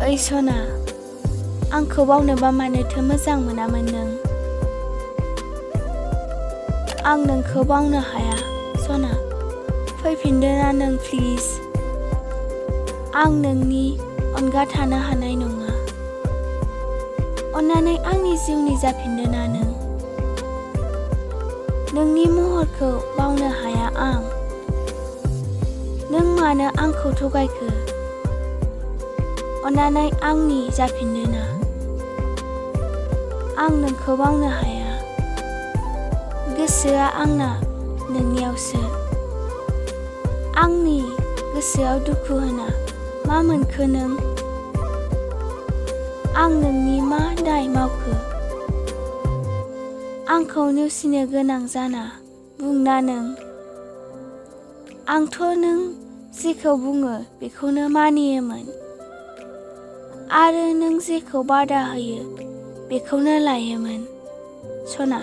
ओइ सना, आंखौ बावनोबा मानोथो मोजां मोनामोन नों? आं नोंखौ बावनो हाया सना, फैफिनदोना नों प्लिज। आं नोंनि अनगा थानो हानाय नङा। अन्नानै आंनि जिउनि जाफिनदोना नों। नोंनि महरखौ बावनो हाया आं। नों मानो आंखौ थगायखो? अन्नानै आंनि जाफिनदोना। आं नोंखौ बावनो हाया। गोसोआ आंना नोंनियावसो। आंनि गोसोआव दुखु होना मा मोनखो नों? आं नोंनि मा दाय मावखो? आंखौ नेवसिनो गोनां जाना बुंना नों। आंथ' नों जेखौ बुङो बेखौनो मानियोमोन, आरो नों जेखौ बादा होयो बेखौनो लायोमोन सना।